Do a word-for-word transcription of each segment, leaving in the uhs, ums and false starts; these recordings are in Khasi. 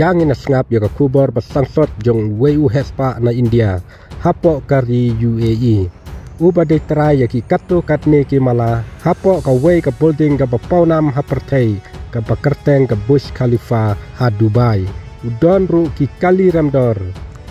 Ïa ngin ïa sngap ïa ka khubor ba sangsot jong uwei u heh spah na India hapoh ka ri U A E, uba dei trai ïa ki katto katne ki mala hapoh kawei ka building kaba pawnam ha pyrthei, kaba kyrteng ka Burj Khalifa ha Dubai. U don ruh ki kali remdor,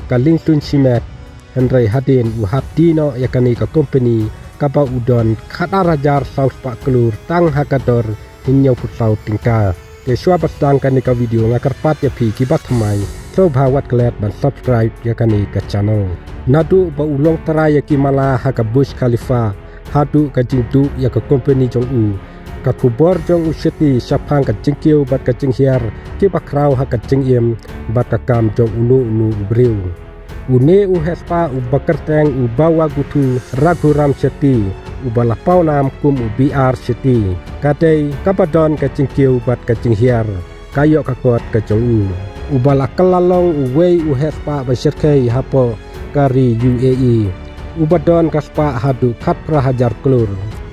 ka lyngsun shimet, hynrei hadien u hap die noh ïa kane ka company kaba u don khatar hajar saw spah klur tang ha ka dor hynñiewphew saw tyngka. Te shuwa ba sdang kane ka video, nga kyrpad ïa phi kiba thymmai, sngewbha wat klet ban subscribe ïa kane ka channel. Naduh ba u long trai ïa ki mala ha ka Burj Khalifa, haduh ka jingduh ïa ka company jong u, ka khubor jong u Shetty shaphang ka jingkiew bad ka jinghiar kiba khraw ha ka jingim bad ka kam jong uno uno u briew. Une u heh spah uba kyrteng u Bhagwathu Raghuram Shetty, uba la pawnam kum u B R Shetty, ka dei kaba don ka jingkiew bad ka jinghiar, ka ïoh ka kot ka jong u. Uba la kylla long uwei u heh spah ba shyrkhei hapoh ka ri U A E, uba don ka spah haduh khatphra hajar klur.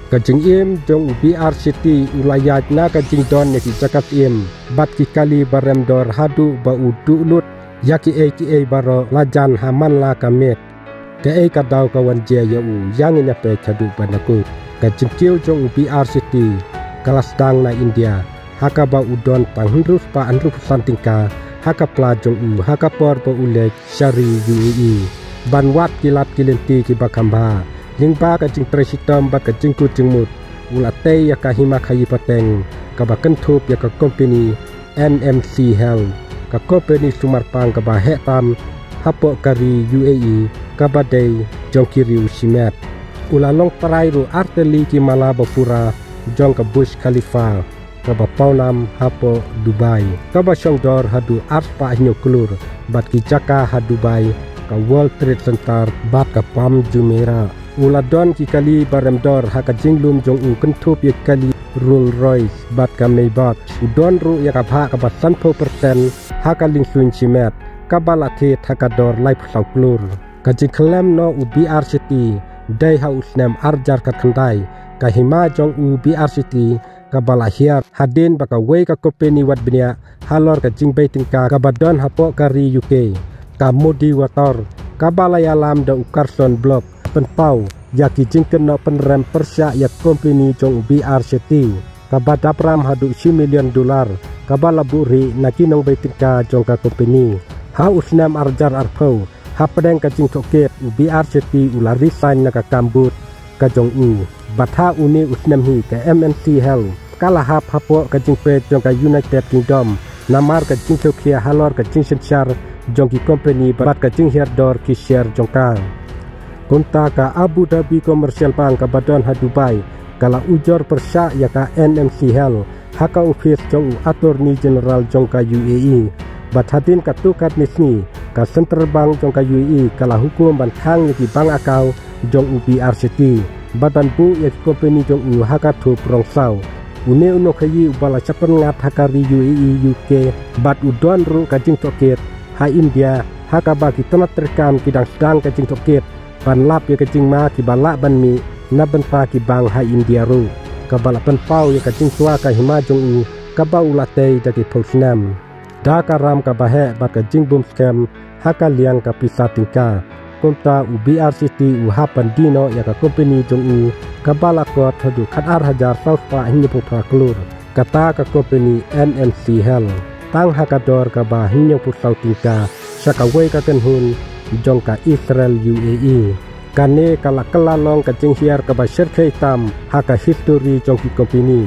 Ka jingim jong u B R Shetty u la ïaid na ka jingdon ïa ki jaka syiem bad ki kali ba remdor haduh ba u duh lut ïa kiei kiei baroh la jan ha man la ka miet. Kaei ka daw ka wan jia ïa u, ïa ngin ïa peit haduh ban da kut. Ka jingkiew jong u B R Shetty ka la sdang na India, ha kaba u don tang hynriew spah hynriewphew san tyngka ha ka pla jong u ha ka por ba u leit sha ri U A E ban wad ki lad ki lynti kiba kham bha. Lyngba ka jingtrei shitom bad ka jingkut jingmut, u la tei ïa ka hima khaïi pateng kaba kynthup ïa ka company N M C Health, ka company sumar pang kaba heh tam hapoh ka ri U A E, kaba dei jong ki riew shimet. U la long trai ruh artylli ki mala ba pura jong ka Burj Khalifa, kaba pawnam hapoh Dubai, kaba shongdor haduh ar spah hynñiew klur, bad ki jaka ha Dubai, ka World Trade Center bad ka Palm Jumeirah. U la don ki kali ba remdor ha ka jinglum jong u, kynthup ïa ki kali Rolls Royce bad ka Maybach. U don ruh ïa ka bhah kaba sanphew percent ha ka lyngsun shimet, kaba la thied ha ka dor laiphew saw klur. Ka jingkhyllem noh u B R Shetty dei ha u snem ar hajar khatkhyndai, ka hima jong u B R Shetty kaba la hiar hadien ba kawei ka company wad bniah halor ka jingbei tyngka kaba don hapoh ka ri U K, ka Modi Water, kaba la ïalam da u Carson Block, pynpaw ïa ki jingkynnoh pynrem pyrshah ïa ka company jong u B R Shetty, kaba dap ram haduh shi million dollar, kaba la buhrieh na ki nongbei tyngka jong ka company. Ha u snem ar hajar arphew, hapdeng ka jingtohkit, u B R Shetty u la resign na ka kam board ka jong u. Bad ha une u snem hi, ka M N C Health ka la hap hapoh ka jingpeit jong ka United Kingdom namar ka jingkhiew-khia halor ka jingsynshar jong ki company bad ka jinghiar dor ki share jong ka. Kumta ka Abu Dhabi Commercial Bank kaba don ha Dubai ka la ujor pyrshah ïa ka N M C Health ha ka ophis jong u Attorney General jong ka U A E. Bad hadien katto katne sngi, ka Central Bank jong ka U A E ka la hukum ban khang ïa ki bank account jong u B R Shetty bad ban buh ïa ki company jong u ha ka thup rong saw. Une u nongkhaïi uba la shah pynngat ha ka ri U A E, U K, bad u don ruh ka jingtohkit ha India, ha kaba ki tnat treikam ki dang sdang ka jingtohkit ban lap ïa ka jingma kiba lah ban mih na bynta ki bank ha India ruh, kaba la pynpaw ïa ka jingsua ka hima jong u kaba u la tei da ki phew snem, da ka ram kaba heh bad ka jingbym skhem ha ka liang ka pisa tyngka. Kumta u B R Shetty u hap ban die noh ïa ka company jong u kaba la kot haduh khatar hajar saw spah hynñiewphew phra klur, kata ka company N M C Health, tang ha ka dor kaba hynñiewphew saw tyngka sha kawei ka kynhun jong ka Israel U A E. Kane ka la kylla long ka jinghiar kaba shyrkhei tam ha ka history jong ki company.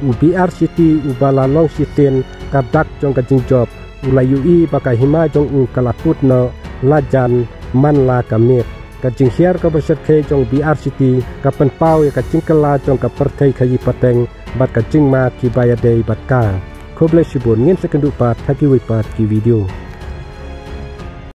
U B R Shetty uba la long shisien ka dak jong ka jingjop, u la ïohi ba ka hima jong u ka la kut noh, la jan man la ka miet. Ka jinghiar kaba shyrkhei jong u B R Shetty ka pynpaw ïa ka jingkylla jong ka pyrthei khaïi pateng bad ka jingma kiba ïadei bad ka. Khublei shibun, ngin sa ïakynduh pat ha kiwei pat ki video.